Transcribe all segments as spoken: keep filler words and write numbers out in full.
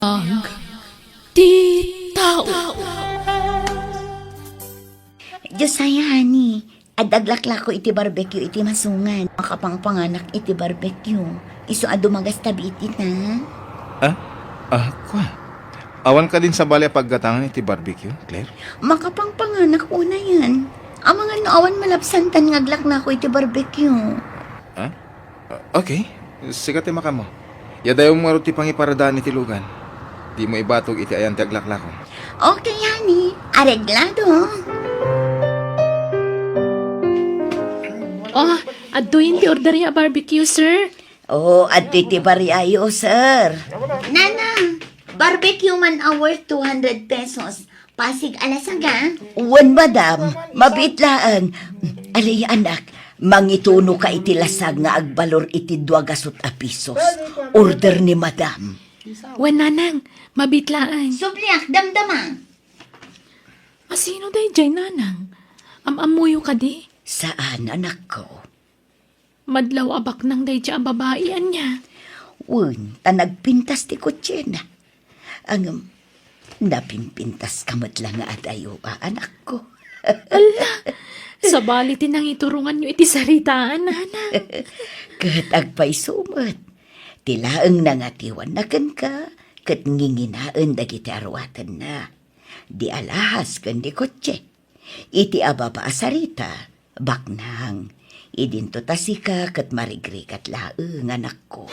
Ag ti tao. Josiah, honey, adda aglaklako iti barbecue iti masungan. Makapangpanganak iti barbecue. Isu a dumagasta Cavite ta. Ah? Ah, kua. Awan kadin sabali a paggatangan iti barbecue, Claire? Makapangpanganak unayen. Amangan no awan malabsantan nga aglaklako iti barbecue. Ah? Ah, okay. Sika ti makaammo. Yadayom ngarud ti pangiparadaan iti lugan. Dimo ibatog iti ayan ti aglaklako. Okay, honey. Areglado. Oh, adtoyen ti order a barbecue, sir. Oh, adtoy ti bariayo, sir. Nanang, barbecue man a worth two hundred pesos. Pasig a lasaga? Wen, madam. Mabiit laeng. Ali, anak, mangitunoka iti lasag nga agbalor iti dua gasut a pisos. Order ni madam. Wen, nanang, mabiit laeng. Subliak, damdama. Asino daydiay, nanang? Am-ammoyo kadi? Saan, anakko. Madlaw a baknang daydiay a babai, ania? Wen, ta nagpintas ti kotsena. Ngem, napimpintaska met la nga adayo a, anakko. Ala, sabali ti nangituronganyo iti sarita, nanang. Ket agpayso met. Ti laeng nangatiwanna kenka, ket nginginaen dagiti aruatenna. Di alahas ken di kotse. Iti ababa a sarita, baknang. Idinto ta sika ket marigrigat laeng, anakko.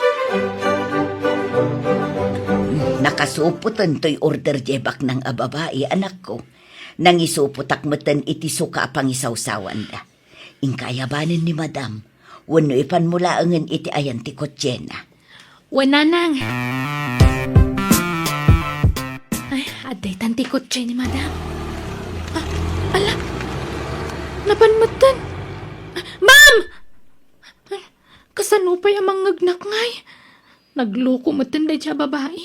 Nakasupoten toy order diay baknang a babai, anakko. Nangisupotak meten iti suka a pangisawsawanda. Inka ayabanen ni madam, wenno ipanmo laengen iti ayan ti kotsena. Wen, nanang. Ay, adda itan ti kotse ni madam. Ah, ala, napan metten. Ah, ma'am! Ay, kasano pay a mangngegnak ngay? Nagloko metten daydiay a babai.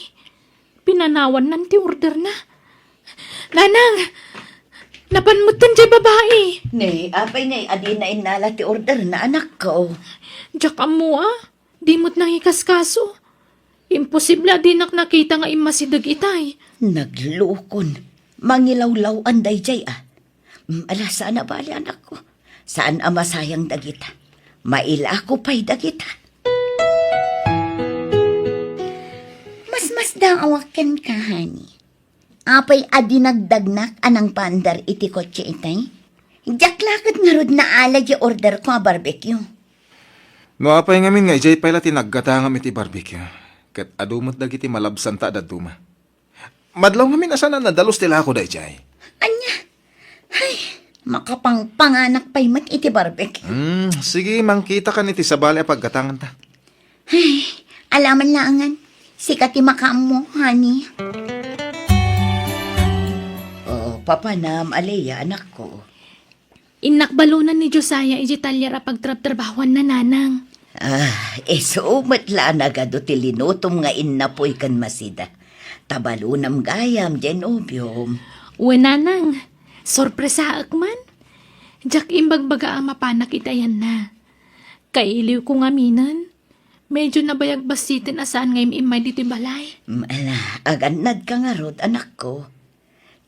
Pinanawannan ti orderna. Nanang! Napan metten diay babai. Ne, apay ngay a dina innala ti orderna, anakko? Diak ammo a. Di met nangikaskaso. Imposible a dinak nakita nga immasideg itay. Naglukon. Mangilawlaw-an daydiay a. Mm, ala, saan a bali, anakko. Saan a masayang dagita. Mailako pay dagita. Masmasdaawak kenka, honey. Apay a dinagdagnak a nangpaandar iti kotse itay? Diak la ket ngarud naala diay orderko a barbecue. No apay ngamin nga idiay pay la ti naggatangam iti barbecue, ket adu met dagiti malabsanta a dadduma. Madlaw ngamin a saan a nadalus ti lako daydiay. Ania? Ay, makapangpanganak pay met iti barbecue. Hmm, sige, mangkitakan iti sabali a paggatanganta. Ay, alaman laengen. Sika ti makaammo, honey. Oh, papanam, Alea, anakko. Innak balonan ni Josiah idiay talyer a pagtrabtrabahuanna, nanang. Ah, isu met la a nagadu ti linutom nga innapoy ken masida. Ta balonam gayam diay nobiom. Wen, nanang, sorpresaek man. Diak imbagbaga a mapanak iti ayanna. Kailiwko ngaminen. Medyo nabayag bassiten a saan nga im-immay ditoy balay. Mm, ala, agannadka ngarud, anakko.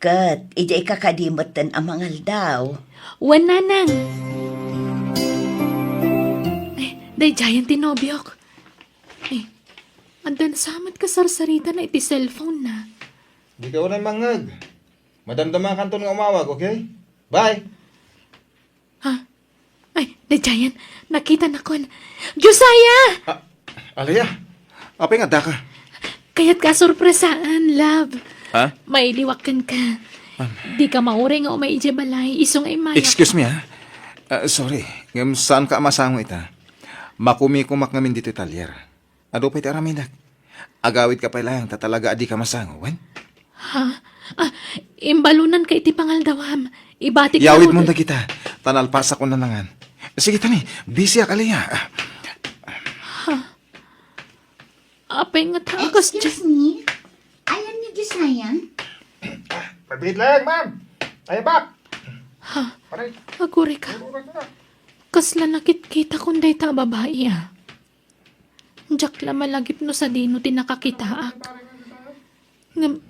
Ket idiayka kadi metten a mangaldaw. Wen, nanang. Eh, daydiayen ti nobiok. Eh, addan sa met kasarsaritana iti cellphone na. Dika unay mangngeg. Madamdamakanton nga umawag, okay? Bye! Ha? Ay, daydiayen, nakitanakon. Josiah! Ah, Alea, apay nga addaka? Kayatka a sorpresaan, love. Ha? Mailiwak kenka. Dika mauray nga umay idiay balay, isu nga immayak. Excuse me, ha? Ah, sorry, ngem saanka a masango ita. Makumikomak ngamin ditoy talyer. Adu pay ti aramidek. Agawidka pay laeng ta talaga a dika masango, wen? Ha? Ah, imbalonanka iti pangaldawam. Ibatik Yawidmon dagita, ta nalpasakon nanangan. Sige, tani, busyak, Alea. Ha? Apay nga ta, kas Excuse me? Ayan ni Josiah? Pabit lang, ma'am. Ay, bak. Ha? Aray. Agurika. Agurika. Kasla nakitkitakon dayta a babai, ah. Diak la malagip no sadino ti nakakitaak. Ngem,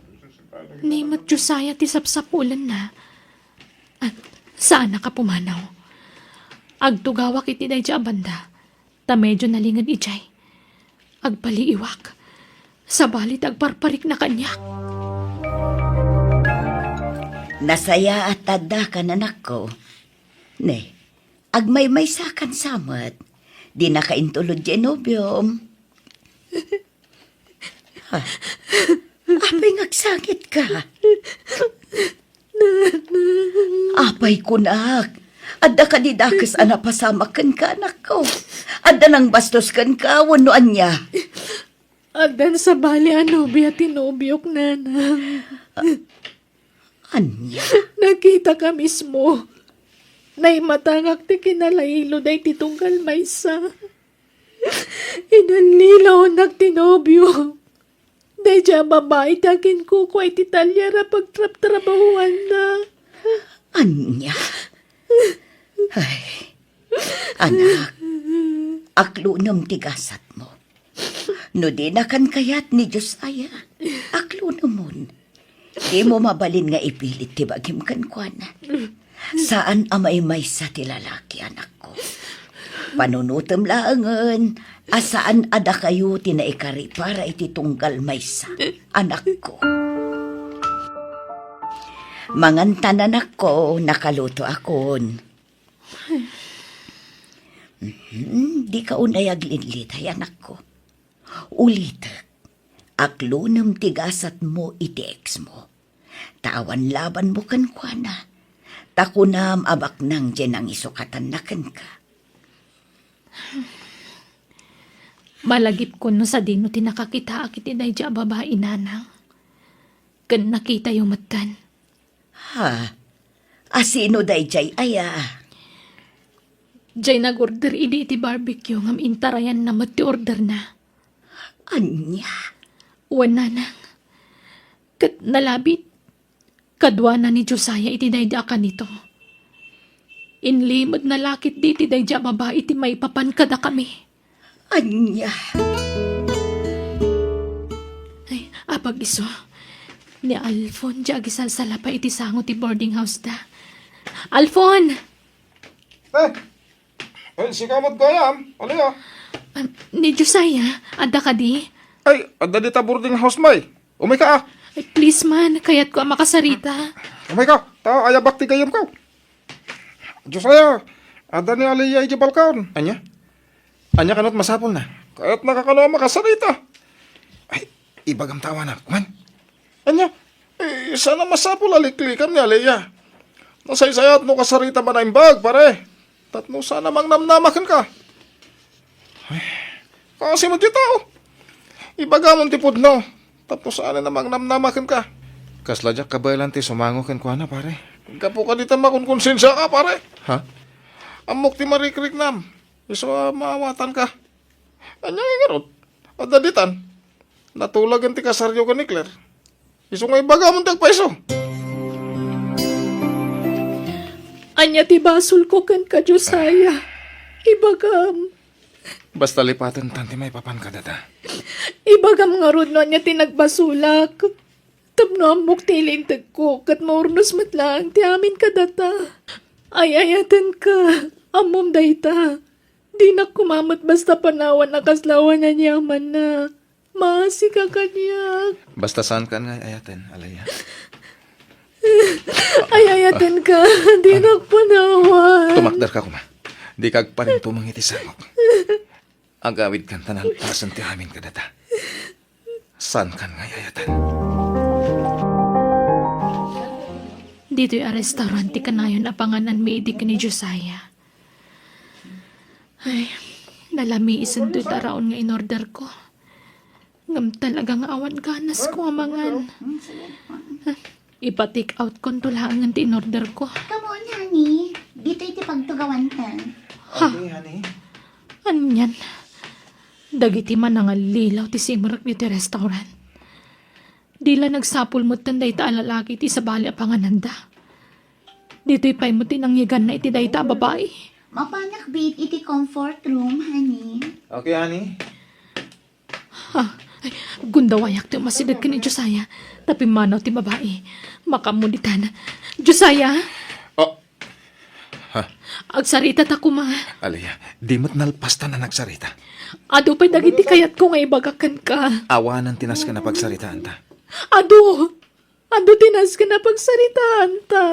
ni met Josiah ti sapsapulenna. At saanak a pumanaw. Agtugawak iti daydi a banda, ta medio nalinged idiay. Agpaliiwak. Sabali ti agparparikna kaniak. Nasayaat ta addakan, anakko. Ne, agmaymaysakan sa met. Dinaka intulod diay nobiom. Ha? Apay nga agsangitka? Apay kunak, adda kadi dakes a napasamak kenka, anakko? Adda nangbastos kenka wenno ania? Addan sabali a nobia ti nobiok, nanang. Ania? Nakitaka mismo. Naimatangak ti kinalailo daydi tunggal maysa. Inallilaonnak ti nobio. Daydi a babai ti akinkukua iti talyer a pagtrabtrabahuanna. Ania? Ay, anak, aklunem ti gasatmo. No dinakan kayat ni Josiah, aklunemon. Dimo mabalin nga ipilit ti bagim kenkuana. Saan a maymaysa ti lalaki, anakko. Panunotem laengen a saan a dakayo ti naikari para iti tunggal maysa, anakko. Mangantan, anakko, nakalutoakon. Mhm, dika unay aglilitay, anakko. Ulitek, aklunem ti gasatmo iti eksmo. Ta awan labanmo kenkuana. Ta kunam a baknang diay nangisukatanna kenka. Malagipkon no sadino ti nakakitaak iti daydi a babai, nanang. Ken nakitayo metten. Ha? A sino daydiay aya? Diay nag-order idi iti barbecue ngem intarayanna met ti orderna. Ania? Wen, nanang. Ket nalabit, kaduana ni Josiah iti daydi a kanito. Inlimedna la ketdi iti daydi a babai ti maipapan kadakami. Ania? Ay, apag-isu. Ni Alfon, diay agisalsalapa iti sango ti boarding house da. Alfon! Eh, eh, sika met gayam, Aliyah? Ah, ni Josiah, adda kadi? Ay, adda dita boarding house, may. Umayka, ah. Ay, please man, kayatko a makasarita. Umayka, ta ayabak ti gayamko. Josiah, adda ni Aliyah idiay balkon. Ania? Ania kano ti masapulna? Kayatnaka kano a makasarita. Ay, ibagam ta awanak, man. Ania? Eh, saan a masapul a liklikam ni Aliyah. Nasaysayat no kasaritam a naimbag, pare. Tapno saan a mangnamnama kenka. Ay, kasi met dita, oh. Ibagamon ti pudno. Tapno saan a mangnamnama kenka. Kasla diak kabaelan ti sumango kenkuana, pare. Gapu kadi ta makonkonsensiaka, pare. Ha? Ammok ti marikriknam. Isu a maawatanka. Ania ngarud? Adda ditan. Natulagen ti kasaryo ken ni Claire. Isu nga ibagamon ti agpayso. Ania ti basolko kenka, Josiah? Ibagam. Basta lipatentan ti maipapan kadata. Ibagam ngarud no ania ti nagbasolak. Tapno ammok ti ilintegko, ket maurnos met laeng ti amin kadata. Ay-ayatenka, ammom dayta. Dinak koma met basta panawan a kasla awan aniamanna. Maasika kaniak. Basta saankan nga ay-ayaten, Aliyah. Ay-ayatenka, dinak panawan. Tumakderka koma. Dika agparimtumeng iti sangok. Agawidkan ta nalpasen ti amin kadata. Saankan nga ay-ayaten. Ditoy a restaurant ti kanayon a pangananmi idi ken ni Josiah. Ay, nalamiisen toy taraon nga inorderko. Ngem talaga nga awan ganasko a mangan. Ipa-take out konto laengen ti inorderko. Come on, honey. Ditoy ti pagtugawanta. Ha? Okay, honey. Anian? Dagiti manangallilaw ti simrek ditoy restaurant. Di la nagsapul metten dayta a lalaki ti sabali a pangananda. Ditoy pay met ti nangyiganna iti dayta a babai. Mapanak bit iti comfort room, honey. Okay, honey. Ha, Gundawayak ti umasideg ken ni Josiah, ta pimmanaw ti babai. Makaammo ditan. Josiah! Oh. Ha? Agsarita ta koma. Alea, di met nalpas ta nga agsarita. Adu pay dagiti kayatko nga ibaga kenka. Awanen ti nasken a pagsaritaanta. Adu! Adu ti nasken a pagsaritaanta.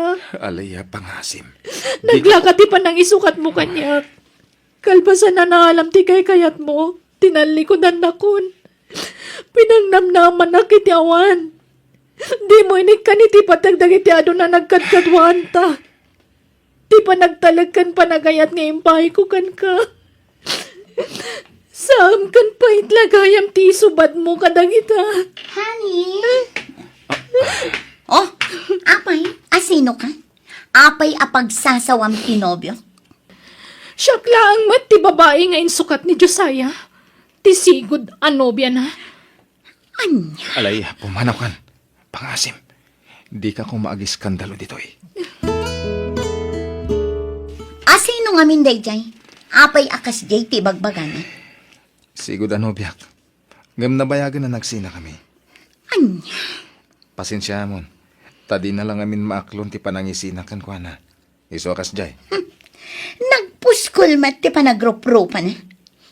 Alea, pangasim. Naglaka ti panangisukatmo kaniak. Kalpasan a naalam ti kaykayatmo, tinallikudannakon. Pinangnamnamanak iti awan. Dimo inikkan iti pateg dagiti adu a nagkadkaduaanta. Ti panagtalek ken panagayat nga impayko kenka. Saan ken pay la gayam ti isubadmo kadagita. Honey? Oh, apay, asino ka? Apay a pagsasawam ti nobio? Siak laeng met ti babai nga insukat ni Josiah, ti sigud a nobiana. Ania? Alay, pumanaw kan. Pangasim. Dika koma agiskandalo ditoy. Asino ngamin daydiay? Apay a kasdiay ti ibagbagana? Sigud a nobiak. Ngem nabayagen a nagsinakami. Ania? Pasensiamon. Ta dina la ngamin maaklon ti panangisinak kenkuana. Isu a kasdiay. Hmm. Nagpuskol met ti panagruprupana.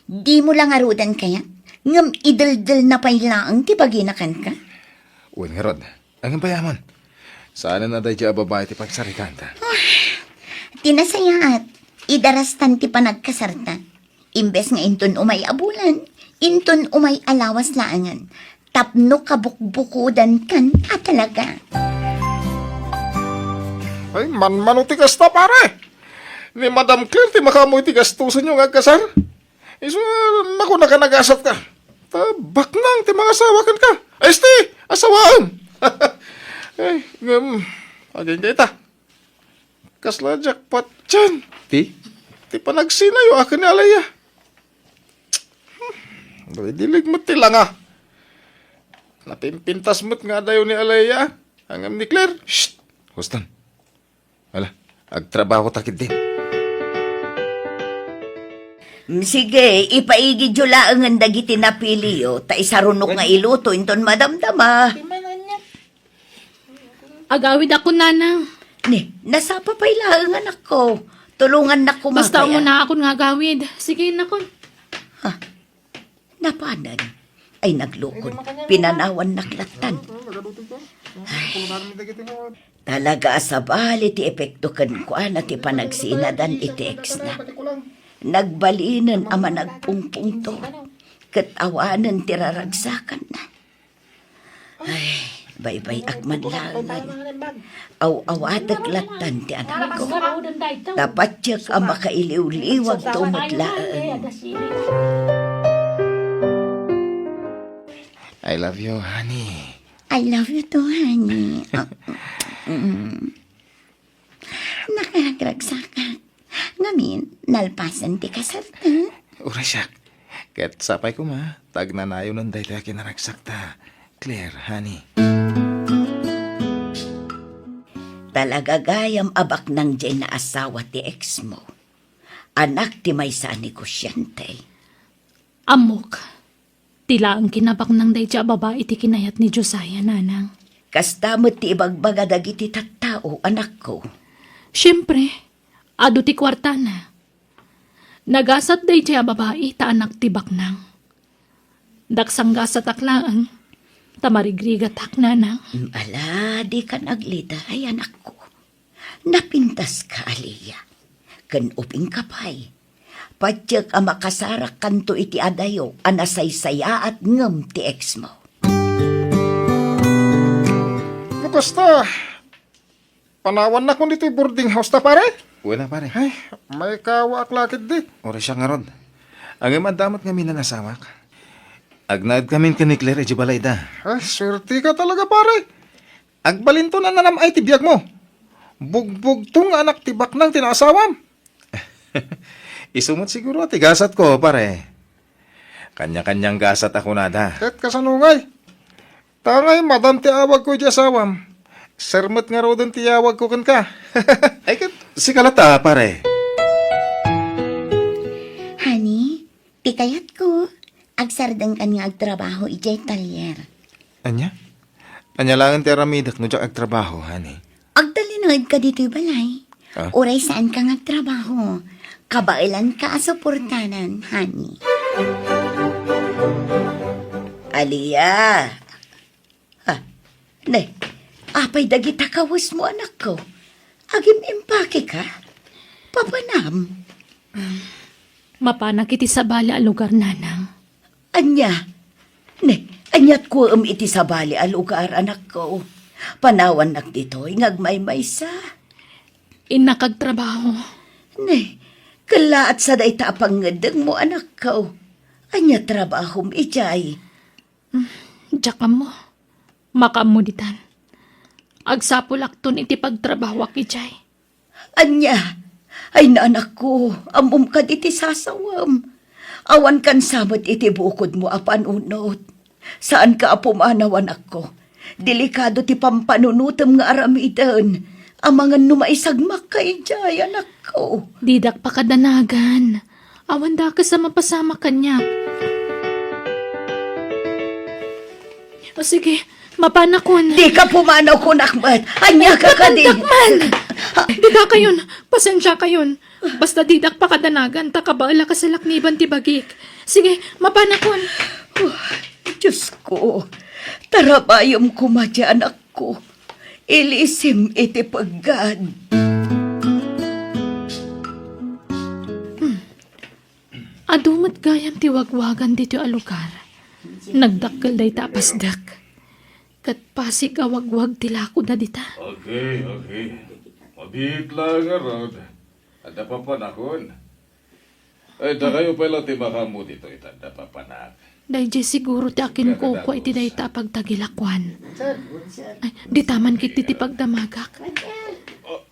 Dimo la ngaruden kayat, ngem ideldelna pay laeng ti bagina kenka? Wen ngarud, ngem pay amon. Saanen a daydiay a babai ti pagsaritaanta. Ah, ti nasayaat, idarastan ti panagkasarta. Imbes nga inton umay a bulan, inton umay a lawas laengen. Tapno kabukbukodankan a talaga. Ay, manmano ti kasta, pare. Ni Madam Claire ti makaammo iti gastosenyo nga agkasar. Isu, naku, nakanagasat ka. Ta baknang ti mangasawa kenka. Ay, esti, asawaem. Ay, ngem, agingga ita. Kasla diak patien. Ti? Ti panagsinayo a ken ni Alea. Hmm, dilig met ti langa. Napimpintas met nga adayo ni Alea. Ngem ni Claire. Shh! Huston. Ala, agtrabaho ta ketdin. Mm, sige, ipaigidyo laengen dagiti napiliyo, ta isarunok nga iluto inton madamdama. Agawidakon, nanang. Ni, nasapa pay laeng, anakko. Tulongannak koma. Basta kaya umunakon nga agawid. Sige, nakon. Ha? Napanen? Ay, naglukon. Pinanawannak lattan. Ay, talaga a sabali ti epekto kenkuana ti panagsinadan iti ex-na. Nagbalinen a managpungpungto, ket awanen ti raragsakanna. Ay, baybay-ak man laengen. Aw-awatek lattan ti anakko. Ta patiek a makailiwliwagto met laeng. I love you, honey. I love you too, honey. Ah, mm. Nakaragragsakak. Ngamin, nalpasen ti kasarta. Uray siak. Ket sapay koma, ta agnanayonen daytoy a kinaragsakta. Claire, honey. Talaga gayam a baknang diay naasawa ti ex mo. Anak ti maysa a negosyante. Ammok. Ti laeng kinabaknang daydiay a babai ti kinayat ni Josiah, nanang. Kasta met ti ibagbaga dagiti tattao, anakko. Siempre, adu ti kuartana. Nagasat daydiay a babai ta anak ti baknang. Daksanggasatak laeng, ta marigrigatak, nanang. Mm, ala, dikan agliday, anakko. Napintaska, Alea. Ken ubingka pay. Patiek a makasarakkanto iti adayo a nasaysayaat ngem ti ex mo. No kasta, panawannak ditoy boarding house ta, pare? Wen a, pare. Ay, maikawaak la ketdi. Uray siak ngarud. Ngem adda met ngamin a nasawak. Agnaedkamin ken ni Claire idiay balayda. Ay, swerteka talaga, pare. Agbalinto a nanam-ay ti biagmo. Bugbugto nga anak ti baknang ti naasawam. Isu met siguro ti gasatko, pare. Kanya-kanyang gasat a kunada. Ket kasano ngay? Ta ngay, madam ti awagko idiay asawam. Sir met ngaruden ti awagko kenka. Ay, ket sika latta, pare. Honey, ti kayatko, Agsardengkan nga agtrabaho idiay talyer. Ania? Ania laeng ti aramidek no diak agtrabaho, honey? Agtalinaedka ditoy balay. Ah? Uray saanka nga agtrabaho. Kabaelanka a suportanan, honey. Alia! Ah, ne, apay dagita kawesmo, anakko? Agim-impakeka? Papanam? Mapanak iti sabali a lugar, nanang. Ania? Ne, aniat kuem iti sabali a lugar, anakko? Panawannak ditoy nga agmaymaysa. Innak agtrabaho. Ne, kellaat sa dayta a pangngeddengmo, anakko. Ania trabahom idiay? Hmm, diak ammo. Makaammo ditan. Agsapulakton iti pagtrabahoak idiay. Ania? Ay, nanakko, ammom kadi ti sasawem. Awankan sa met iti bukodmo a panunot. Saanka a pumanaw, anakko. Delikado ti pampanunotem nga aramiden. Amangan no maisagmakka idiay, anakko. Didak pakadanagan. Awan dakes a mapasamak kaniak. O sige, mapanakon. Dika pumanaw kunak met. Ania ka kadi? Mapandak man. Didakayon, pasensiakayon. Basta didak pakadanagan, ta kabaelak a salakniban ti bagik. Sige, mapanakon. Oh, Diosko, tarabayem koma ti anakko. Ilisim iti peggad. Hmm. Adu met gayam ti wagwagan ditoy a lugar. Nagdakkel dayta a pasdek. Ket pasig a wagwag ti lakoda dita. Okay, okay. Mabiit laeng ngarud. Adda papanakon. Ay, dakayo pay la ti makaammo ditoy, ta adda papanak. Daydiay siguro ti akinkukua iti dayta a pagtagilakuan. Ay, dita man ketdi ti pagdamagak.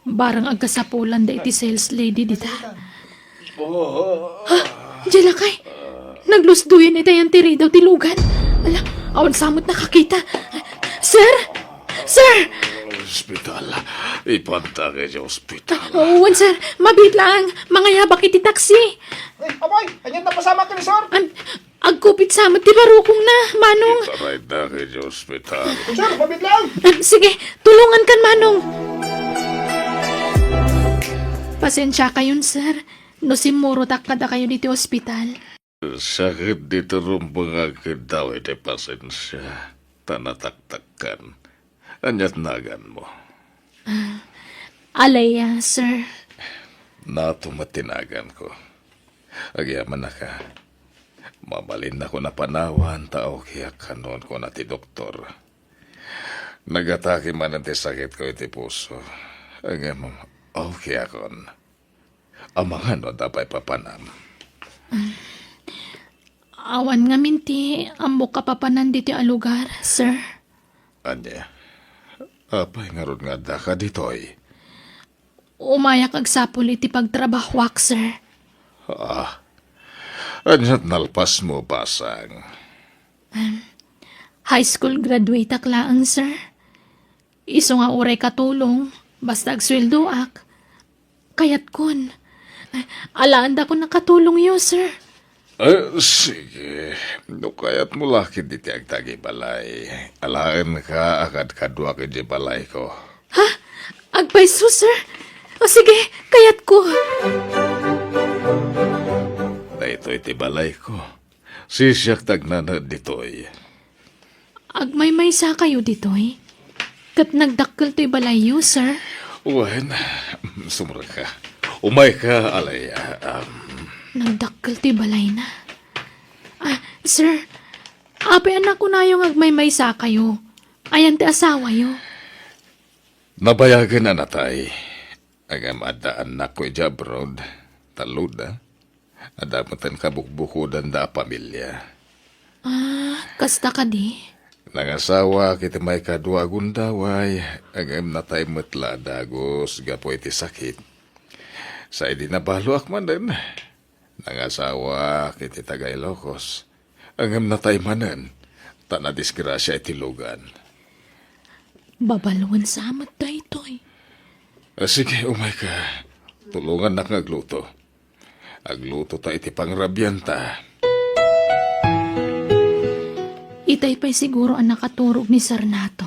Barang agkasapulan da iti sales lady dita. Oh. Ha? Diay lakay? Naglusdoyen ita yan ti ridaw ti lugan. Ala, awan sa met nakakita. Sir? Sir! Ospital. Ipanta kay ospital. Wen, sir. Mabiit laeng. Mangayabak iti taksi. Ay, apay, anian napasamak ken ni sir? Am, agkupit sa met ti barukongna, Manong. Itarayda kay ospital. Sir, mabiit laeng. Am, sige, tulongankan, Manong. Pasensiakayon, sir, no simmurotak kadakayo ditoy ospital. Sakit ditoy rumbeng nga agkiddaw iti pasensia, ta nataktakkan. Aniat naganmo? Ah, Alea, sir. Nato met ti naganko. Agyamanak a, mamalinnakon a panawan ta okay-ak kanon, kuna ti doktor. Nagatake manen ti sakitko iti puso. Ngem okay-akon. Amangan no adda pay papanam. Awan ngamin ti ammok a papanan ditoy a lugar, sir. Ania? Apay ngarud nga addaka ditoy? Umayak agsapul iti pagtrabahoak, sir. Ah, aniat nalpasmo, basang? Em, high school graduate-ak laeng, sir. Isu nga uray katulong, basta agsueldoak. Kayatkon. Alaendakon a katulongyo, sir. Eh, sige. No kayatmo la ketdi ti agtagibalay, alaenka a kadkaduak idiay balayko. Ha? Agpayso, sir? O, sige, kayatko. Daytoy ti balayko. Sisiak ti agnanaed ditoy. Agmaymaysa kayo ditoy? Ket nagdakkel toy balayyo, sir? Wen, sumrek ka. Umay ka, Alea. Um, Nagdakkel toy balayna. Ah, sir, apay a nakunayo nga agmaymaysa kayo? Ayan ti asawayo? Nabayagen a natay. Ngem adda annakko idiay abroad. Talloda. Adda metten kabukbukodanda a pamilia. Ah, kasta kadi? Nangasawaak iti maikadua a gundaway, ngem natay met la a dagus gapu iti sakit. Sa idi nabaloak manen, nangasawaak iti taga-Ilocos, ngem natay manen, ta nadisgrasia iti lugan. Babaluen sa met daytoy. Ah, sige, umay ka. Tulongannak nga agluto. Agluto ta iti pangrabianta. Dayta pay siguro a nakaturog ni Sir Nato.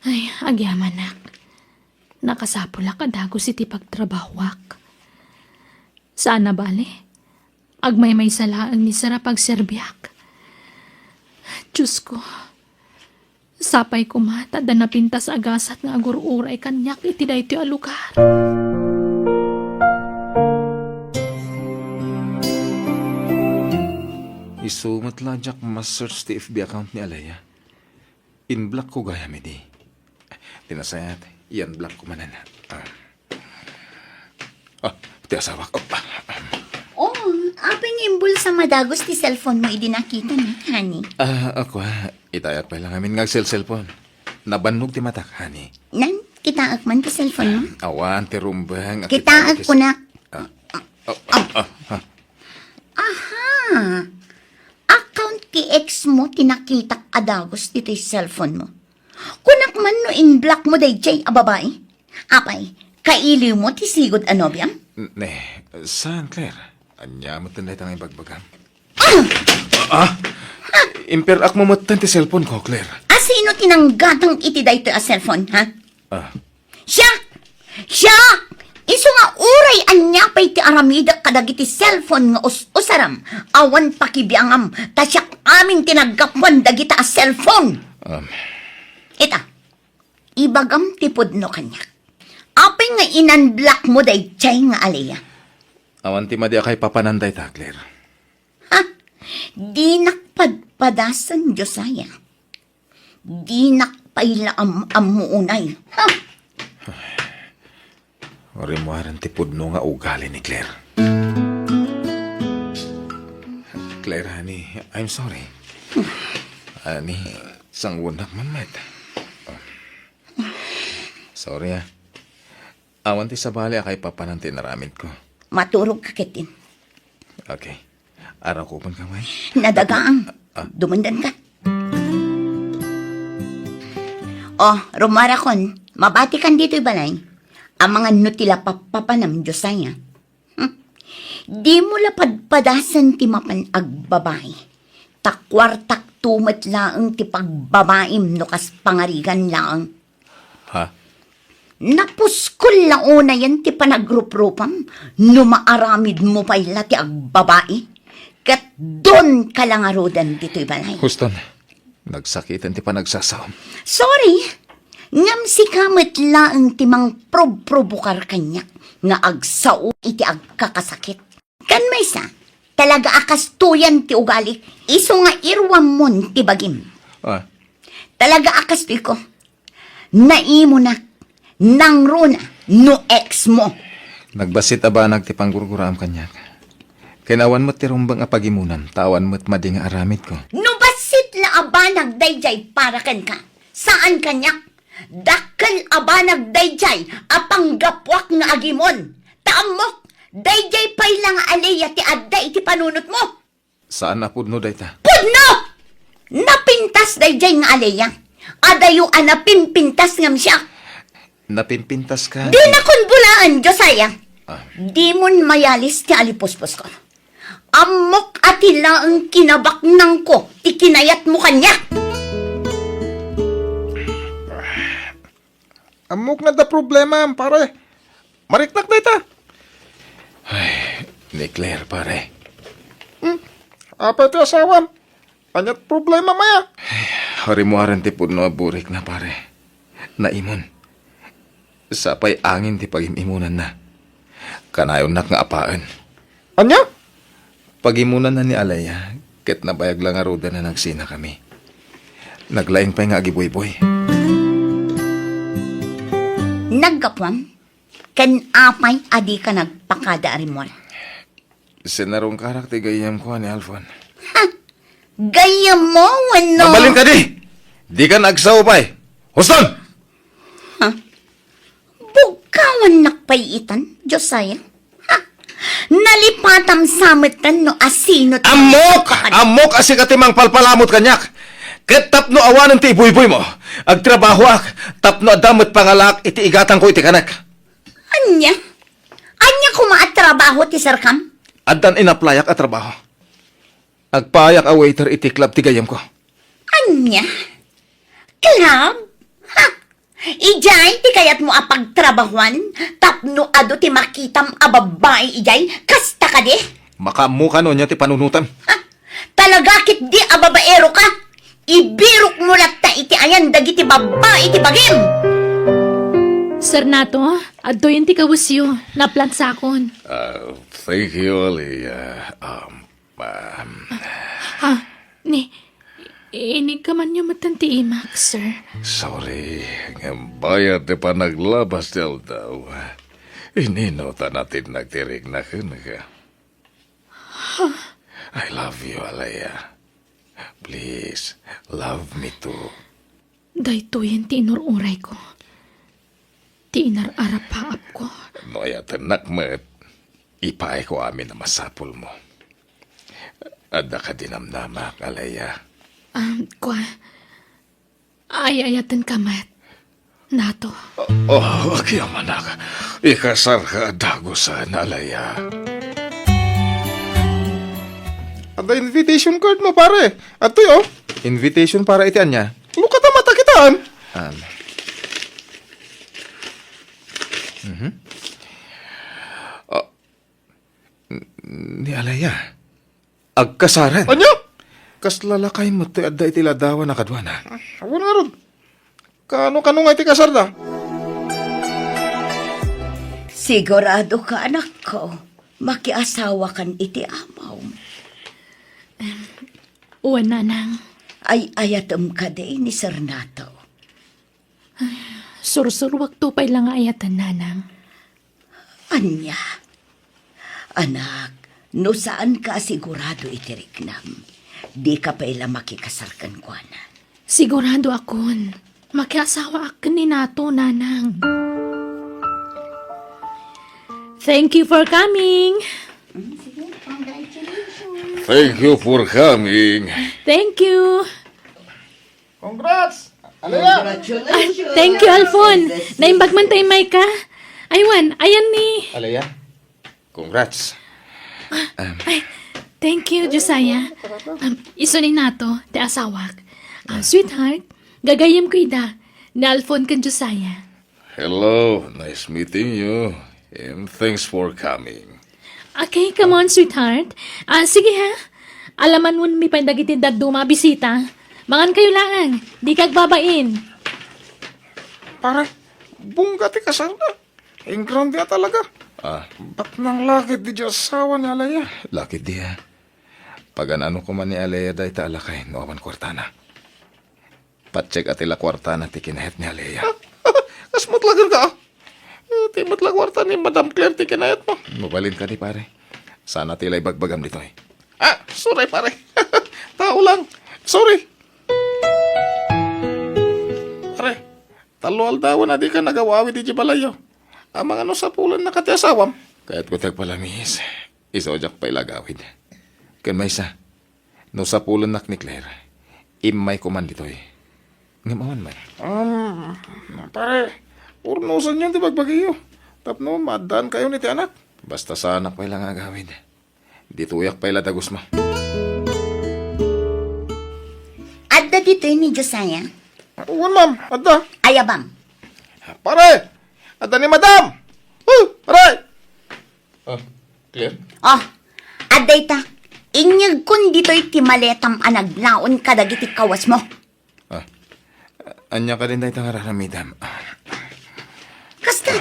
Ay, agyamanak. Nakasapulak a dagus iti pagtrabahoak. Saan a bale, agmaymaysa laeng ni Sir a pagserbiak. Diosko, sapay koma ta adda napintas a gasat nga agur-uray kaniak iti daytoy a lugar. Isu met la diak ma-search ti F B account ni Alea. In-block ko gayam idi. Ti nasayaat, i-unblock ko manen. Ah. Ah, ti asawak. Oh, ah, ah. Oh, apay nga imbulsam a dagus ti cellphone mo idi nakitam, honey? Ah, ako, ah. Itayak pay lang amin nga agselselpon. Nabannog ti matak, honey. Nan, kitaek man ti cellphone mo? Awan, ti rumbeng. Kitaek, kunak. Ah. Oh, ah, ah, ah. Aha! Account ti ex mo ti nakitak a dagus ditoy cellphone mo. Kunak man no in-block mo daydiay a babai. Apay, kailiw mo ti sigud a nobiam? N-, ne, saan, Claire? Ania met dayta nga ibagbagam? Ah! Ah! Imper-ak mo metten ti cellphone ko, Claire. A sino ti nanggatang iti daytoy a cellphone, ha? Ah. Siak! Siak! Isu nga uray ania pay ti aramidek kadagiti cellphone nga us-usaram, awan pakibiangam, ta siak amin ti naggapuan dagita a cellphone. Um. Ita, ibagam ti pudno kaniak. Apay nga in-unblock mo daydiay nga Alea? Awan ti madi a kaipapanan dayta, Claire. Ha? Dinak padpadasen, Josiah. Dinak pay la am-ammo unay. Ha? Rimmuaren ti pudno nga ugali ni Claire. Claire, honey, I'm sorry. Honey, sangunak man met. Sorry, ah. Awan ti sabali a kaipapanan ti inaramidko. Maturogka ketdin. Okay. Arakupenka ngay? Nadagaang. Ah. Dumandanka. Oh, rummuarakon, mabatikan ditoy balay. Amangan no ti la pappapanam, Josiah. Hmm. Dimo la padpadasen ti mapan agbabai. Ta kuartakto met laeng ti pagbabaim no kas pangarigan laeng. Ha? Napuskol la unayen ti panagruprupam no maaramidmo pay la ti agbabai. Ket donka la ngaruden ditoy balay. Houston, nagsakiten ti panagsasaom. Sorry, ngem sika met laeng ti mangprobprobokar kaniak nga agsao iti agkakasakit. Ken maysa, talaga a kastoyan ti ugali, isu nga iruammon ti bagim. Ah. Talaga a kastoyko. Naimunak, nangruna, no ex mo. Nagbassit a banag ti panggurguraam kaniak. Ken awan met ti rumbeng a pagimonam, ta awan met madi nga aramidko. No bassit la a banag daydiay para kenka, saan kaniak. Dakkel a banag daydiay a panggapuak nga agimon. Ta ammok, daydiay pay la nga Alea ti adda iti panunotmo. Saan a pudno dayta. Pudno! Napintas daydiay nga Alea. Adayo a napimpintas ngem siak. Napimpintas ka. Dinakon bulaan, Josiah. Ah. Dimon mayalis ti alipuspusko. Ammok a ti laeng kinabaknangko ti kinayatmo kaniak. Ammok nga adda problema, pare. Mariknak dayta. Ay, ni Claire, pare. Hmm? Apay ti asawam? Aniat problema, maya? Ay, rimmuaren ti pudno a burikna, pare. Naimon. Sapay angin ti pagim-imonanna. Kanayonnak nga apaen. Ania? Pagimonanna ni Alea, ket nabayag la ngaruden a nagsinakami. Naglaing pay nga agibuyboy. Naggapuam? Ken apay a dika nagpakada a rimmuar? Sinarungkarak ti gayyemko, ni Alfon. Ha? Gayyemmo wenno? Mabalin kadi! Dika agsao pay! Houston! Ha? Bugkawannak pay itan, Josiah? Ha? Nalipatam sa metten no asino ti Ammok! Ammok a sika ti mangpalpalamut kaniak! Ket tapno awanen ti ibuyboymo, agtrabahoak tapno adda met pangalaak iti igatangko iti kanek. Ania? Ania koma a trabaho ti serkam? Addan inaplayak a trabaho. Agpaayak a waiter iti club ti gayyemko. Ania? Club? Ha? Idiay ti kayatmo a pagtrabahuan tapno adu ti makitam a babbai idiay? Kasta kadi? Makaammo ka no ania ti panunotem. Ha? Talaga ketdi a babaero ka? Ibirokmo latta iti ayan dagiti babbai ti bagim. Sir Nato, adtoyen ti kawesyo. Naplansakon. Ah, thank you, Aliyah. Um, um, Ha? Ni, inigkamanyo metten ti imak, sir. Sorry, ngem bayat ti panaglabas ti aldaw. Inino ta natinnag ti rikna kenka? I love you, Aliyah. Please, love me too. Daytoyen ti inur-urayko. Ti inar-arapaapko. No ayatennak met, ipaayko amin a masapulmo. Adda kadi namnamak, Aliyah? Um, kua, ay-ayatenka met, Nato. Oh, agyamanak. Ikasarka a dagusen, Aliyah. Adda invitation card mo, pare. Adtoy, oh. Invitation para iti ania? Lukata matakitan. Um. Mhm. Ah, n-, ni Aliyah. Agkasaren. Ania? Kasla lakay met ti adda iti ladawan a kaduana. Ah, awan ngarud. Kano, kano nga iti kasarda? Sigurado ka, anakko, makiasawakan iti amom. Em, wen, nanang. Ay-ayatem kadi ni Sir Nato? Ay, sursuruakto pay la nga ayaten, nanang. Ania? Anak, no saanka a sigurado iti riknam, dika pay la makikasar kenkuana. Siguradoakon, makiasawaak ken ni Nato, nanang. Thank you for coming. Mm, sige, congratulations. Thank you for coming. Thank you. Congrats! Aliyah! Congratulations! Ah, thank you, Alfon. Naimbag man ta immay ka. Ay, wen, ayan ni. Aliyah, congrats. Ah, um, ay, thank you, Josiah. Um, isu ni Nato, ti asawak. Ah, sweetheart, gagayyemko ida, ni Alfon ken Josiah. Hello, nice meeting you, and thanks for coming. Okay, come on, sweetheart. Ah, sige ha. Alamanonmi pay dagiti dadduma a bisita. Mangankayo laeng, dika agbabain. Pare, bongga ti kasarda. Engrande a talaga. Ah. Baknang lakay di asawa ni Aliyah. Lakay di, ah. Pagan-ano koma ni Aliyah dayta a lakay no awan kuartana. Patsekka ti la kuartana ti kinayat ni Aliyah. Kas met la kenka, ah. Eh, ti met la kuarta ni Madam Claire ti kinayatmo. Mabalin kadi, pare. Sana ti la ibagbagam ditoy. Ah, sorry, pare. Tao lang. Sorry. Pare, tallo aldawen a dika nagaw-awid idiay balayyo. Amangan no sapulennaka ti asawam. Kayatko ti agpalamiis. Isu a diak pay la agawid. Ken maysa, no sapulennak ni Claire, immayko man ditoy. Ngem awan man. Um, pare, urnosenyon ti bagbagiyo tapno maaddaankayon iti anak. Basta saanak pay la nga agawid. Ditoyak pay la dagusmo. Adda ditoy ni Josiah? Wen, ma'am. Adda. Ayabam. Pare! Adda ni Madam! Oh, pare! Ah, Claire? Oh, adda ita. Inyegkon ditoy ti maletam a naglaon kadagiti kawesmo. Ah, ania kadin dayta nga raramidam? Kasta,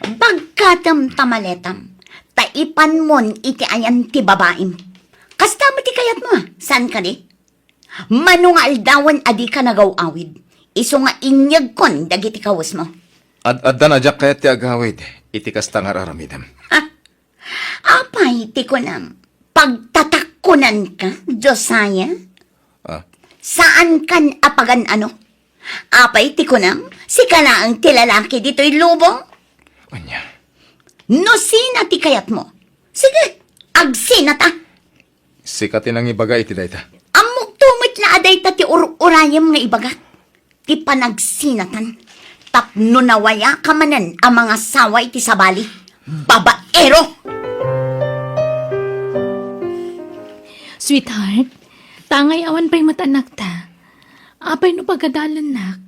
bagkatem ta maletam, ta ipanmon iti ayan ti babaim. Kasta met ti kayatmo, a? Saan kadi? Mano nga aldawen a dika nagaw-awid, isu nga inyegkon dagiti kawesmo. Ad-addan a diak kayat ti agawid iti kasta nga raramidam. Ha? Apay ti kunam, pagtatakkonanka, Josiah? Ah. Saankan a pagan-ano? Apay ti kunam, sika laeng ti lalaki ditoy lubong? Ania? No sina ti kayatmo, sige, agsinata. Sika ti nangibaga iti dayta. Ammokto met la a dayta ti ur-urayem nga ibagak. Ti panagsinatan tapno nawayaka manen a mangasawa iti sabali. Babaero! Sweetheart, tangay awan pay met anakta. Apay no pagadalennak?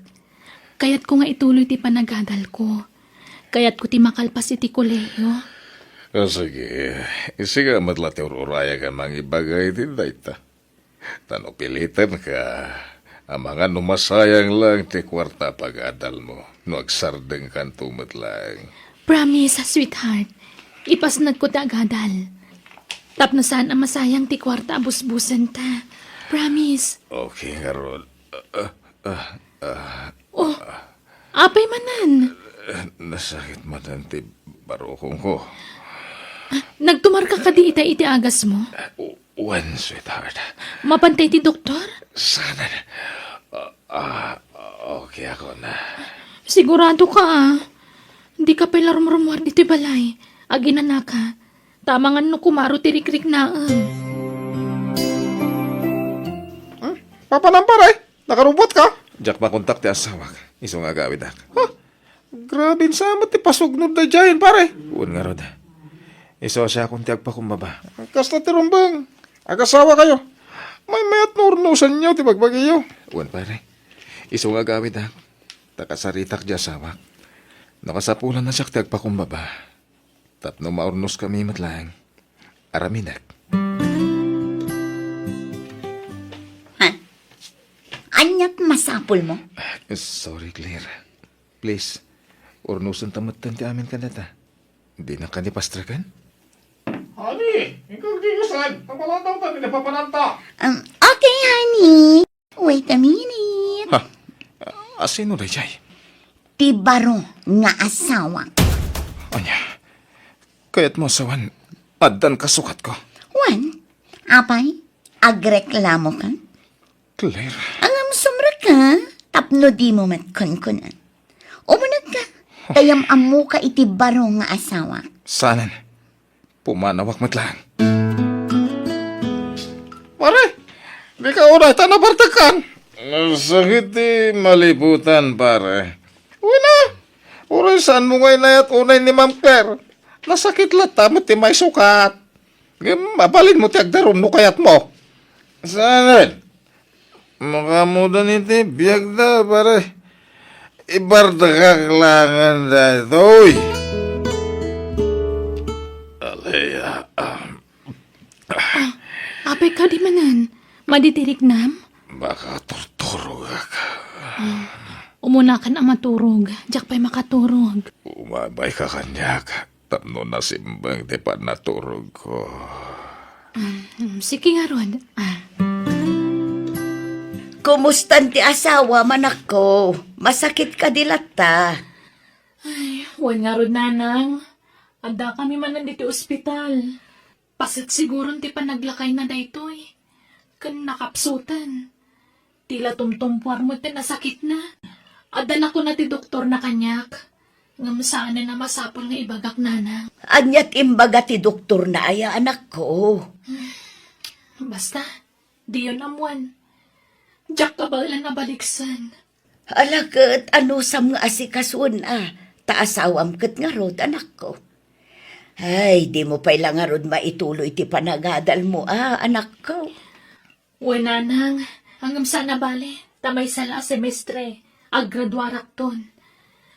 Kayatko nga ituloy ti panagadalko. Kayatko ti makalpas iti kolehiyo. Ah, sige, isika met la ti ur-urayag a mangibaga iti dayta. Ta no pilitenka, amangan no masayang lang ti kuarta a pagadalmo, no agsardengkanto met lang. Promise, sweetheart. Ipasnekko ti agadal. Tapno saan a masayang ti kuarta a busbusenta. Promise. Okay, ngarud. Ah, ah, ah, Oh, apay manen? Nasakit manen ti barukongko. Nagtumarka kadi ita iti agasmo? Wen, sweetheart. Mapantay ti doktor? Saan? Ah, ah, okay ako na. Sigurado ka, ah. Di ka pay la rumrumuar ditoy balay. Aginanaka. Ta amangan no kumaro ti rikriknaem. Hmm? Papanam, pare? Nakarubuat ka? Diak makontak ti asawak. Isu nga agawidak. Ha? Grabe sa met ti pasugnod daydiayen, pare. Wen ngarud. Isu a siakon ti agpakumbaba. Kasta ti rumbeng. Agasawa kayo. Maymayat no urnosanyo ti bagbagiyo. Wen, pare. Isu nga agawidak. Ta kasaritak ti asawak. No kasapulan a siak ti agpakumbaba. Tapno maurnoskami met laeng. Aramidek. Ha? Ania ti masapulmo? Sorry, Claire. Please, urnosenta metten ti amin kadata. Dinak kadi pastreken? Honey, inka agdigasan. Napalantaw ta, di napapananta. Um, okay, honey. Wait a minute. Ha? Asino daydiay? Ti baro nga asawa. Ania? Kayatmo a sawen, addan kasukatko? Wen, apay, agreklamoka? Claire. Ngem sumrekka, tapno dimo met kunkunen. Umunegka, ta yam-ammoka iti baro nga asawa. Saanen? Pumanawak met laeng. Pare, dika unay ta nabartekkan. Nasakit ti malibutan, pare. Wen a, uray saanmo nga inayat unay ni Ma'am Claire. Nasakit latta met ti maisukat. Ngem mabalinmo ti agdarum no kayatmo. Saanen? Makaammoda iti biagda, pare. Ibartekak laengen daytoy. Alea, ah. Ah, apay kadi manen? Madi ti riknam? Makaturturogak. Ah, umunakan a maturog. Diak pay makaturog. Umabayka kaniak. Tapno nasimbeng ti pannaturogko. Mm, sige ngarud. Ah. Kumustan ti asawam, anakko? Masakit kadi latta? Ay, wen ngarud, nanang. Addakami manen ditoy ospital. Paset siguron ti panaglakayna daytoy. Ken nakapsutan. Ti la tumtumpuar met ti nasakitna. Adda nakuna ti doktorna kaniak. Ngem saanen a masapul nga ibagak, nanang. Ania ti imbaga ti doktorna aya, anakko? Basta, diyon ammoen. Diak kabaelan a baliksen. Ala ket, anusam nga asikasuen a, ta asawam ket ngarud, anakko. Ay, dimo pay la ngarud maituloy ti panagadalmo a, anakko. Wen, nanang, ngem saan a bale, ta maysa la a semestre, aggraduarakton.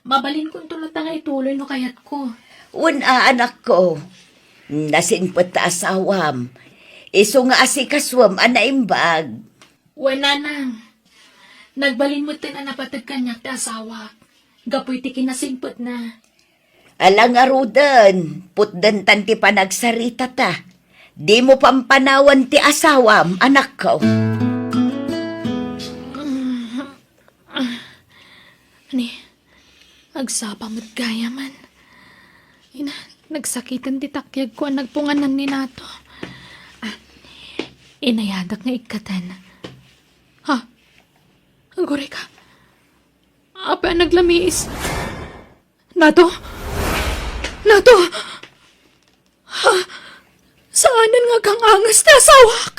Mabalinkonto latta nga ituloy no kayatko. Wen a, anakko. Nasingpet ta asawam. Isu nga asikasuem a naimbag. Wen, nanang. Nagbalin metten a napateg kaniak ti asawak, gapu iti kinasingpetna. Ala ngaruden, putdentan ti panagsaritata. Dimo pampanawan ti asawam, anakko. Ni, agsapa met gayamen. Ina, nagsakiten ti takyagko a nagpunganan ni Nato. Ah, inayadak nga ikkatan. Ha? Aguray ka. Apay a naglamiis? Nato? Nato? Ha? Saanen nga agang-angas ti asawak?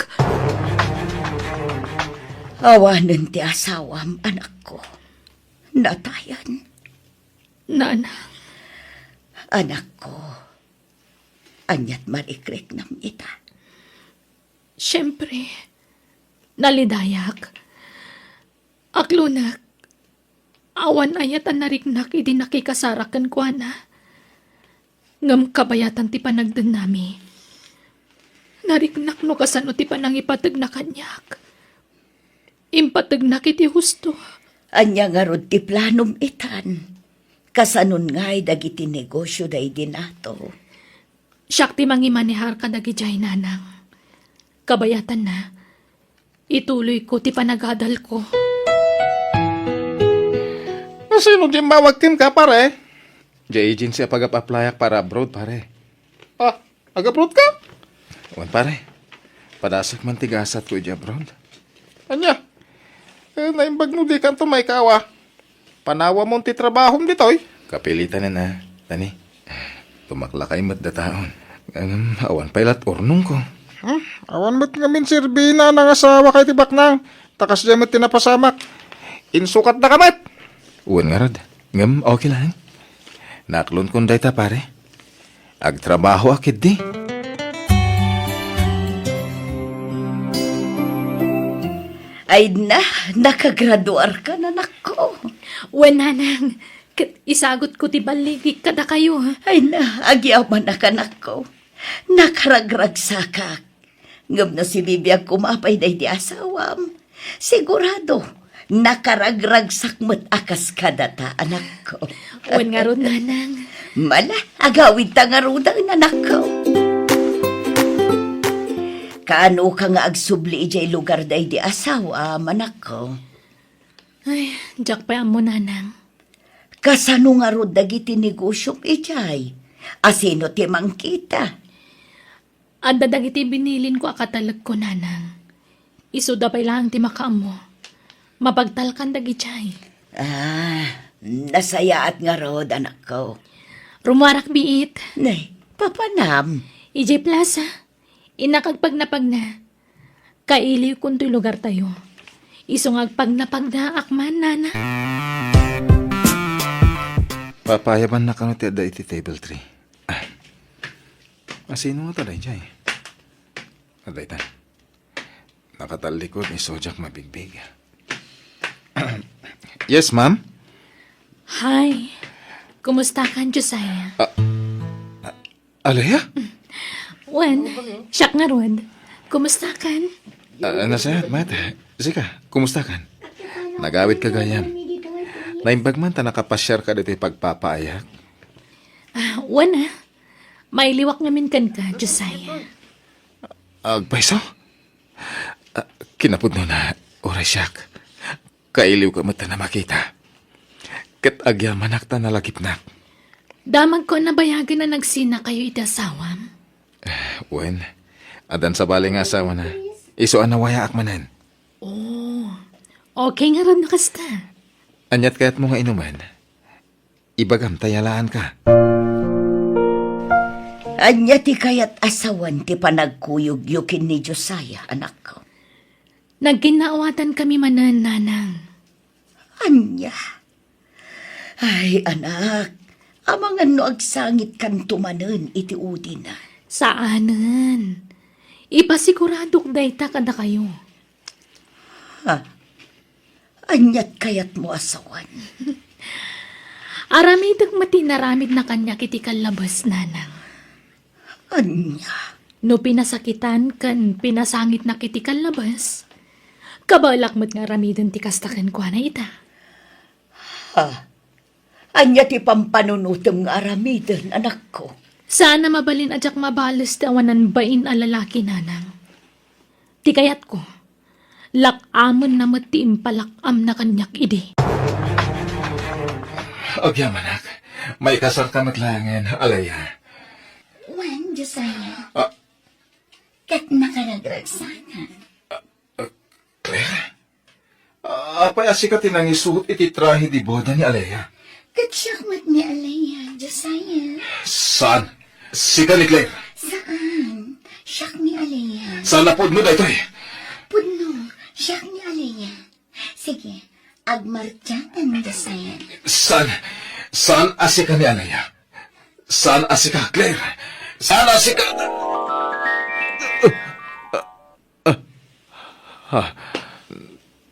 Awanen ti asawam, anakko. Natayan. Nanang. Anakko, aniat marikriknam ita? Siempre, nalidayak. Aklonek, awan ayat a nariknak idi nakikasarak kenkuana. Ngem kabayatan ti panagdennami. Nariknak no kasano ti panangipategna kaniak. Impategnak iti husto. Ania ngarud ti planom itan? Kasanon ngay dagiti negosio daydi nato? Siak ti mangimanehar kadagidiay, nanang. Kabayatanna, ituloyko ti panagadalko. Sino di mawag kenka, pare? Diay agency a pagap-applyak para abroad, pare. Ah, ag-abroad ka? Wen, pare. Padasek man ti gasatko iti abroad. Ania? Eh, naimbag no dikanto maikaw a. Panawamon ti trabahom ditoy. Kapilitanen a, Dani. Tumaklakay met dataon. Ngem awan pay lat urnongko. Hmm, awan met ngamin serbi ni nanang a asawa ken ti baknang. Ta kasdiay met ti napasamak. Insukatdaka met. Wen ngarud. Ngem okay lang. Naklonkon dayta, pare. Agtrabahoak ketdi. Ay na, nakagraduarka, anakko. Wen, nanang, ket isagutko ti balligik kadakayo. Ay na, agyamanak, anakko. Nakaragragsakak. Ngem no sibibiag koma pay daydi asawam, sigurado, nakaragragsak met a kas kadata, anakko. Wen ngarud, nanang. Mala, agawidta ngaruden, anakko. Kaanoka nga agsubli idiay lugar daydi asawam, anakko? Ay, diak pay ammo, nanang. Kasano ngarud dagiti negosiom idiay? Asino ti mangkita? Adda dagiti binilinko a katalekko, nanang. Isuda pay laeng ti makaammo. Mapagtalkan dagidiay. Ah, nasayaat ngarud, anakko. Rummuarak biit. Nay, papanam? Idiay plaza. Innak agpagnapagna. Kailiwkon toy lugartayo. Isu nga agpagnapagnaak man, nanang. Papayabanna kano ti adda iti table three. Ah. Asino ngata daydiay? Adda ita. Nakatallikod ni Sojak mabigbig. Yes, ma'am? Hi. Kumustakan, Josiah? Ah, ah, Alea? Wen, siak ngarud. Kumustakan? Ah, nasayaat met. Sika, kumustakan? Nagawidka gayam. Naimbag man ta nakapasiarka ditoy pagpapaayak. Ah, wen a. Mailiwak ngamin kenka, Josiah. Agpayso? Ah, kinapudnona, uray siak. Kailiwko met ta makita. Ket agyamanak ta nalagipnak. Damagko a nabayagen a nagsinakayo iti asawam. Eh, wen, addan sabali nga asawana. Isu a nawayaak manen. Oh, okay ngarud no kasta. Aniat kayatmo nga inumen? Ibagam ta yalaanka. Ania ti kayat a sawen ti panagkuyogyo ken ni Josiah, anakko? Nagkinnaawatankami manen, nanang. Ania? Ay, anak, amangan no agsangitkanto manen iti udina. Saanen. Ipasiguradok dayta kadakayo. Ha? Aniat kayatmo a sawen? Aramidek met ti inaramidna kaniak iti kallabes, nanang. Ania? No pinasakitan ken pinasangitnak iti kallabes, kabaelak met nga aramiden ti kasta kenkuana ita. Ha? Ania ti pampanunotem nga aramiden, anakko? Saan a mabalin a diak mabales ti awanan bain a lalaki, nanang. Ti kayatko, lak-amenna met ti impalak-amna kaniak idi. Agyamanak, maikasarka met laengen, Alea. Wen, Josiah. Ah. Ket nakaragragsakak. Ah, Claire? Ah, apay a sika ti nangisuot iti trahe de boda ni Alea? Ket siak met ni Alea, Josiah. Saan? Sika ni Claire? Saan? Siak ni Alea. Saan a pudno daytoy? Pudno, siak ni Alea. Sige, agmartiatan, Josiah. Saan? Saan a sika ni Alea? Saan a sika, Claire? Saan a sika? Ha?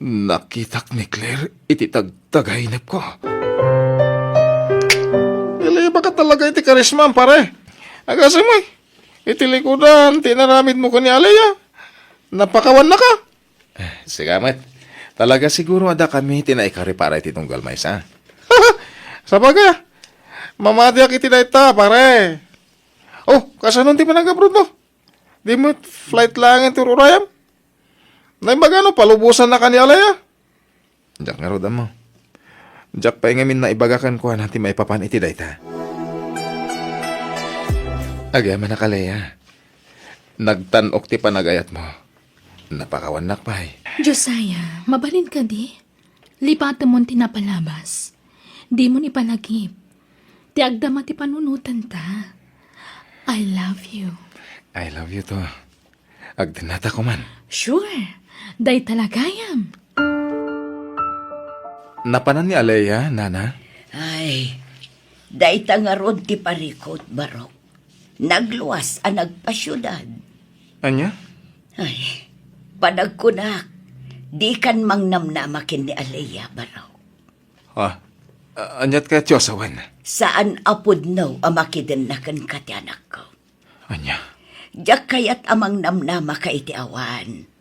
Nakitak ni Claire iti tagtagainepko. Nalibak talaga iti karismam, pare. Agasem, iti likudan ti inaramidmo ken ni Alea, napakawannaka. Eh, sika met. Talaga siguro adda kami ti naikari para iti tunggal maysa. Sabagay, mamatiak iti dayta, pare. Oh, kasano ti panag-abroad mo? Di mo flight laeng ti urayam? Naimbagano, palubosan na ka ni Alea? Diak ngarud ammo. Diak pay ngamin naibaga kenkuana ti maipapan iti dayta. Agyamanak, Alea. Nagtan-ok ti panagayatmo. Napakawannak pay. Josiah, mabalin kadi? Lipatemon ti napalabas. Dimon ipalagip. Ti agdama ti panunotanta. I love you. I love you too. Agdennata koman. Sure. Dayta la gayam. Napanan ni Alea, nana? Ay, dayta ngarud ti parikut, Barok. Nagluas a nagpasiudad. Ania? Ay, panagkunak, dikan mangnamnama ken ni Alea, Barok. Ah, a-, aniat kayat ti asawen? Saan a pudno a makidenna kenka ti anakko. Ania? Diak kayat a mangnamnamaka iti awan.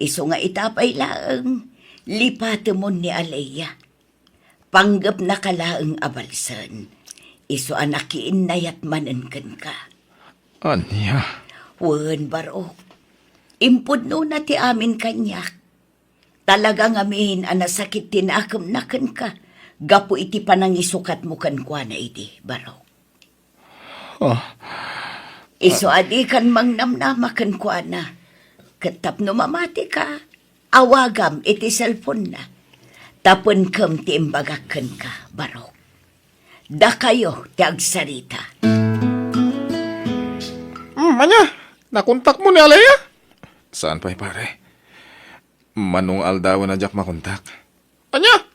Isu nga ita pay laeng, lipatemon ni Alea. Panggepnaka laeng a balsen. Isu a nakiinnayat manen kenka. Ania? Wen, Barok. Impudnona ti amin kaniak. Talaga ngamin a nasakit ti nakemna kenka gapu iti panangisukatmo kenkuana idi, Barok. Ah. Isu a dikan mangnamnama kenkuana. Ket tapno mamatika, awagam iti cellphone-na. Tapenkem ti imbagak kenka, Barok. Dakayo ti agsarita. Hmm, ania? Nakontakmo ni Alea? Saan pay, pare. Mano nga aldawen a diak makontak. Ania?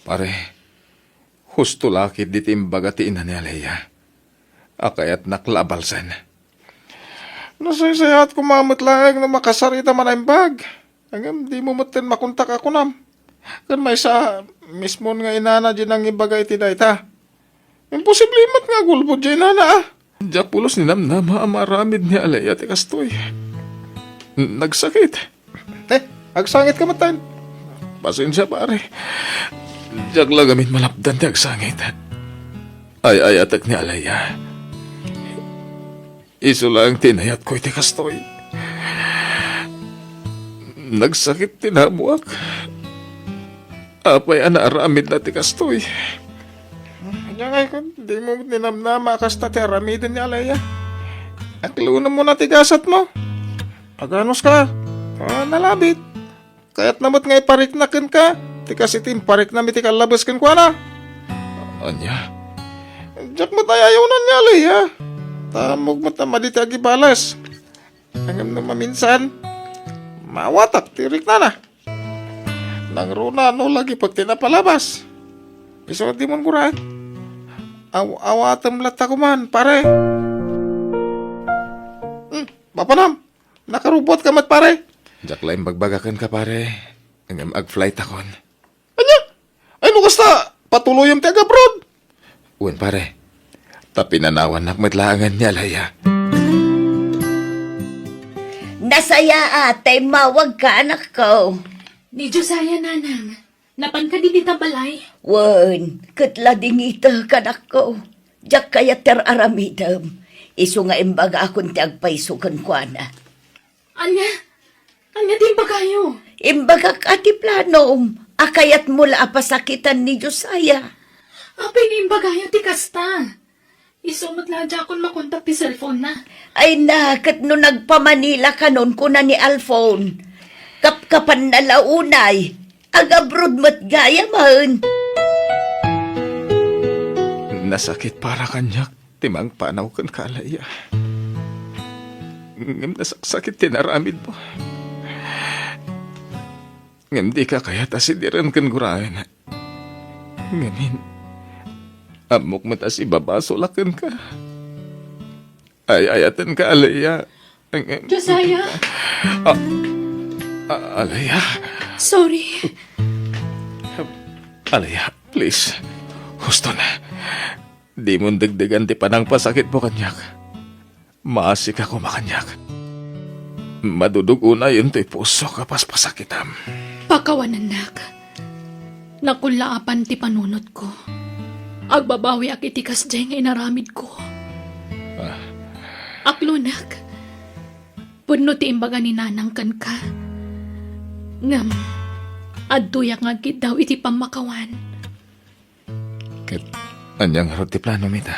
Pare, husto la ketdi ti imbaga ti ina ni Alea a kayatnak la a balsen. Nasaysayaat koma met laeng no makasarita man a imbag. Ngem dimo metten makontak a kunam. Ken maysa, mismon nga inana diay nangibaga iti dayta. Imposible met nga agulbod diay inana, a. Diak pulos ninamnama a maaramid ni Alea ti kastoy. Nagsakit. Eh, agsangitka metten. Pasensia, pare. Diak la ngamin malapdan ti agsangit. Ay-ayatek ni Alea. Isu laeng ti inayatko iti kastoy. Nagsakit ti namoak. Apay a naaramidna ti kastoy? Ania ngay kun, dimo ninamnama a kasta ti aramiden ni Alea? Aklunemmo na ti gasatmo. Aganuska. Ah, nalabit. Kayatna met nga iparikna kenka ti kas iti impariknam iti kallabes kenkuana. Ania? Diak met ay-ayunan ni Alea. Ta ammok met a madi ti agibales. Ngem no maminsan, maawatak ti riknana. Nangruna no lagipek ti napalabas. Isu a dimon guraen. Aw-, awatem latta koman, pare. Hmm, mapanam. Nakarubuatka met, pare. Diak la imbagbaga kenka, pare. Ngem agflightakon. Ania? Ay, no kasta, patuloyem ti agabroad? Wen, pare. Ta pinanawannak met laengen ni Alea. Nasayaat ta immawagka, anakko. Ni Josiah, nanang. Napanka dita balay? Wen, ket la dingitek, anakko. Diak kayat ti ar-aramidem. Isu nga imbagakon ti agpayso kenkuana. Ania? Ania ti imbagayo? Imbagak a ti planom a kayatmo la a pasakitan ni Josiah. Apay nga imbagayo ti kasta? Isu met la a diakon makontak ti cellphone-na. Ay na, ket no nagpa-Manila kanon, kuna ni Alfon, kapkapanna la unay. Agabroad met gayamen. Nasakit para kaniak ti mangpanaw kenka, Alea. Ngem nasaksakit ti naramidmo. Ngem dika kayat a sidiren ken guraen. Ngamin, ammok met a sibabasol a kenka. Ay-ayatenka, Alea. Josiah! Ah. A-, Alea? Sorry. Alea, please. Husto na. Dimon degdegan ti panangpasakitmo kaniak. Maasika koma kaniak. Madudug-onayen toy pusok a paspasakitam. Pakawanennak. Nakullaapan ti panunotko. Agbabawiak iti kasdiay nga inaramidko. Ah. Aklonek. Pudno ti imbaga ni Nanang kenka. Ngem, adtoyak nga agkiddaw iti pammakawan. Ket ania ngarud ti planom ita?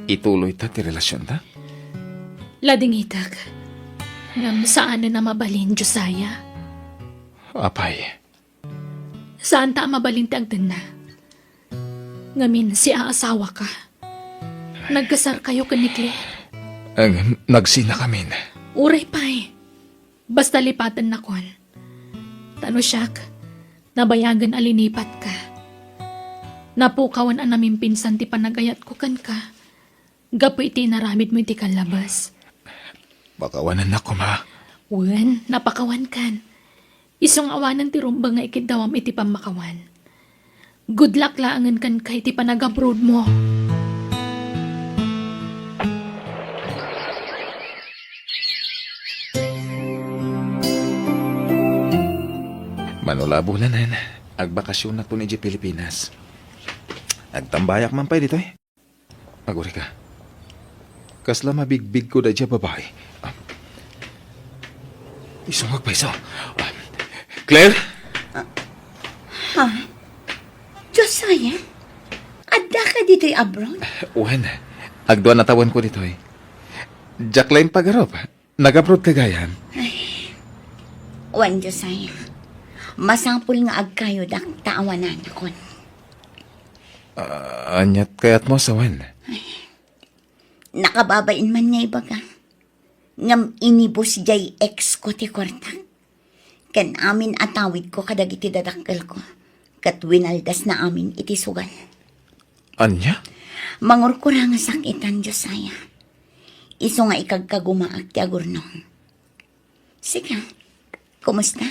Ituloyta ti relasionta? Ladingitek. Ngem saanen a mabalin, Josiah. Apay? Saanta a mabalin ti agtenna. Ngamin, siaasawaka. Nagkasarkayo ken ni Claire. Ang nagsinakamin. Uray pay. Basta lipatennakon. Ta no siak, nabayagen a linipatka. Napukawan a namimpinsan ti panagayatko kenka. Gapu iti inaramidmo iti kallabas. Pakawanennak koma. Wen, napakawankan. Isu nga awanen ti rumbeng nga ikiddawam iti pammakawan. Good luck laengen kenka iti panagabroadmo. Mano la a bulan, agbakasionakon idiay Pilipinas. Agtambayak man pay ditoy. Agurayka. Kasla mabigbigko daydiay a babai. Ah. Isu nga agpayso. Ah. Claire? Ah. Ha? Josiah? Addaka ditoy abroad? Wen, agdua a tawenko ditoy. Diak laeng pagarup. Nag-abroadka gayam? Ay. Wen, Josiah. Masapul nga agkayodak ta awananakon. Ah, ania't kayatmo, sawen? Nakababain man nga ibaga. Ngem inibus diay ex ko ti kuartak. Ken amin a tawidko kadagiti dadakkelko. Ket winaldasna amin iti sugal. Ania? Mangurkurangasak itan, Josiah. Isu nga ikagkagumaak ti agurnong. Sika, kumusta?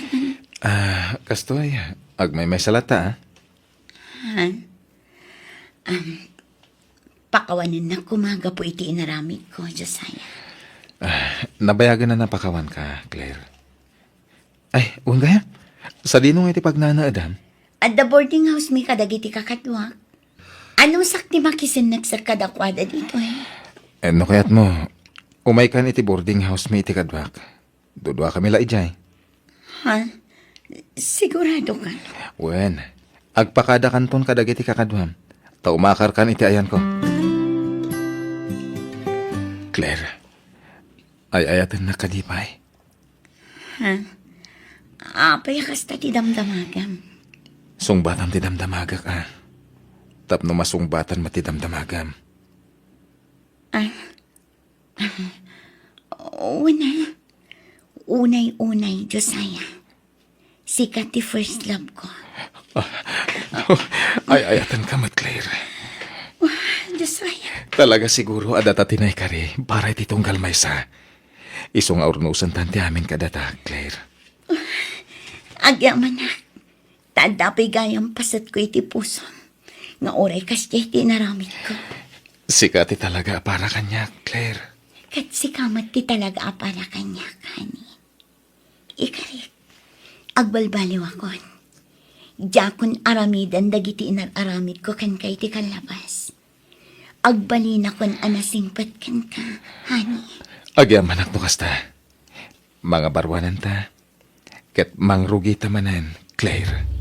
Ah, kastoy, agmaymaysa latta, ah. Ha? Um, pakawanennak koma gapu iti inaramidko, Josiah. Ah, nabayagen a napakawanka, Claire. Ay, wen gayam. Sadino nga iti pagnanaedam? Adda boarding house mi kadagiti kakaduak. Anusak ti makisenneksek kadakuada ditoy? Eh, no kayatmo, umaykan iti boarding house mi iti kaduak. Duduakami la idiay. Ha? Siguradoka? Wen, agpakadakanton kadagiti kakaduam, ta umakarkan iti ayanko. Claire, ay-ayatennak kadi pay? Ha? Apay a kasta ti damdamagam? Sungbatam ti damdamagak, a. Tapno masungbatan met ti damdamagam. Ah, Una, unay-unay, Josiah. Sika ti first love ko. Ah, ay-ayatenka met, Claire. Wah, Josiah. Talaga siguro a data ti naikari para iti tunggal maysa. Isu nga urnosentan ti amin kadata, Claire. Agyamanak. Ta adda pay gayam pasetko iti pusom nga uray kasdiay ti inaramidko. Sika ti talaga a para kaniak, Claire. Ket sika met ti talaga a para kaniak, honey. Ikarik, agbalbaliwakon. Diakon aramiden dagiti inar-aramidko kenka iti kallabas. Agbalinakon a nasingpet kenka, honey. Agyamanak no kasta. Mangabaruananta, ket mangrugita manen, Claire.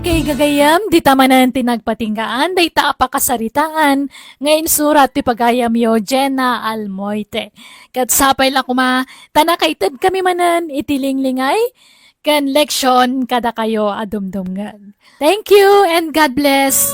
Okay, gagayyem, dita manen ti nagpatinggaan dayta a pakasaritaan nga insurat ti pagayamyo, Jenna Almoite. Ket sapay la koma ta nakaitedkami manen iti linglingay ken leksion kadakayo a dumdumngeg. Thank you and God bless.